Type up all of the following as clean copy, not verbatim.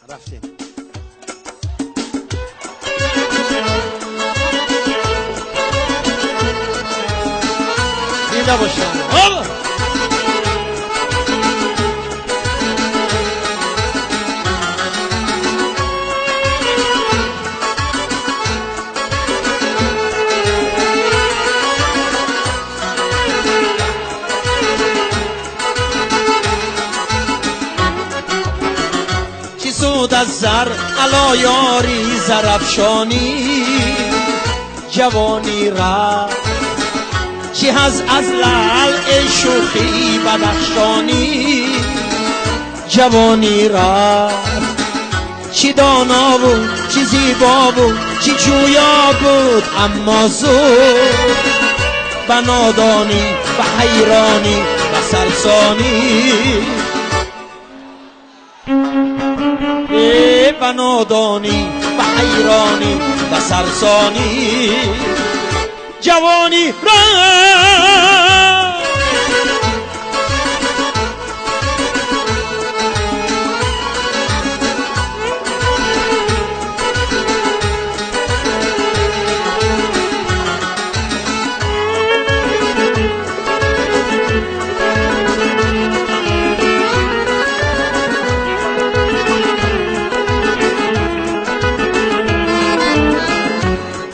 Рафтем. Зинда бошед. از زر علا یاری زرفشانی جوانی را چی از لعل ای شوخی بدخشانی جوانی را چی دانا بود چی زیبا بود چی جویا بود اما زود به نادانی به حیرانی به سرسانی به نادانی به حیرانی به سرسانی جوانی را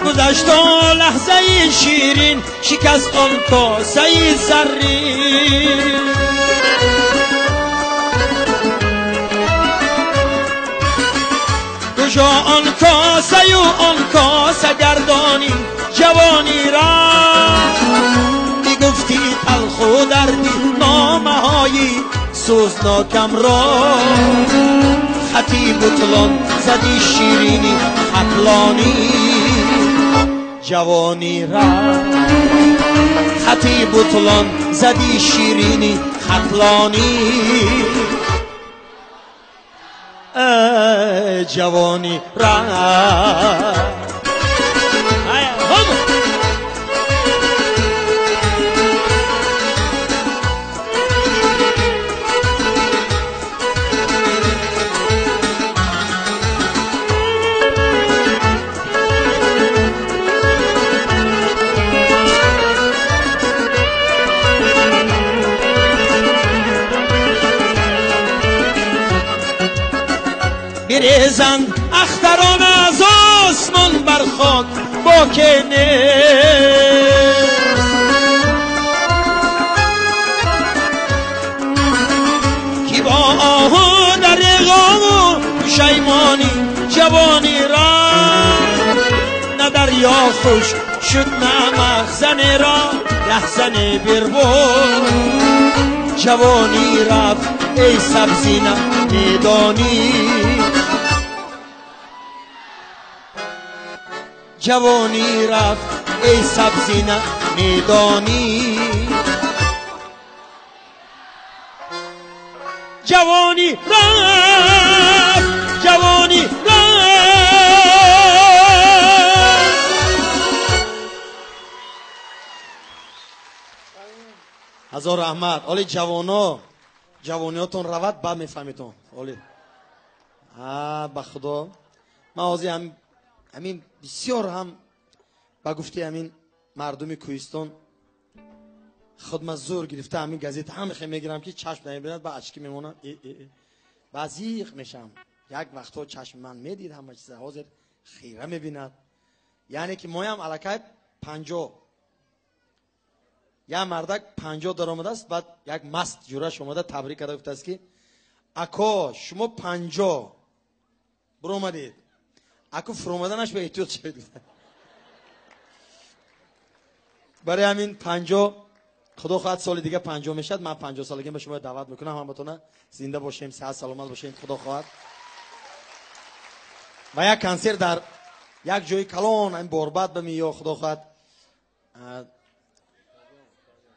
گذشت لحظه شیرین شکست آن کاسه زرین کجا آن کاسه و آن کاسه گردانی جوانی را میگفتی تلخ و دردی نامه های سوزناکم را خطی بطلان زدی شیرینی خطلانی جوانی را خطی بطلان زدی شیرینی خطلانی جوانی را بریزند اختران از آسمان بر خاک با که نیست کی با آهو در غم و پشیمانی جوانی را نه دریا خشک شد نه مخزن را رهزن بربود جوانی رفت ای سبزینه میدانی جوانی رفت ای سبزینه میدانی جوانی رفت جوانی رفت. هزار رحمت. оли ҷавоно ҷавониётон равад баъд мефаҳмитон. Оли ба худо ман ҳозир ҳамин бисёр ҳам ба гуфти ҳамин мардуми кӯҳистон худма зӯр гирифта ҳамин газета ҳам хе мегирам ки чашм намебинад ба очки мемонам ба зиқ мешам. Як вақтҳо чашми ман медид ҳама чиза, ҳозир хира мебинад. Яъне ки моям аллакай 50 як мардак 50 даромадааст, баъд як маст ҷураш омада табрик карда гуфтааст ки ако шумо 50 буромадед, ако фуромаданаш ба эҳтиёт шавед. Барои ҳамин 50 худо хоҳад соли дига 50 мешавад. Ман 50 солагиам ба шумо даъват мекунам, ҳаматона зинда бошем, сиҳат саломат бошем, худо хоҳад. Ва як консерт дар як ҷои калон ҳамин борбад ба миё худо хоҳад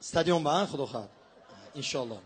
стадион ба худо хоҳад иншоалло.